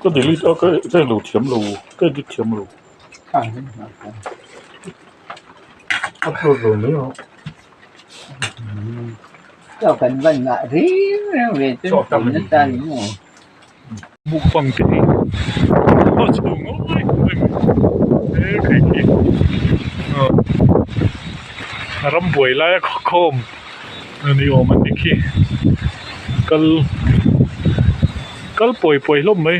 Ka delete a ka ka lo thiam lo ka edit thiam lo. Upload lo mai a. Mukbang te hi a chho ngawi ngawi mai he khi khi rambuai laia khawkhawm ni awm an ni khi kal kal pawi pawi hlawm mai.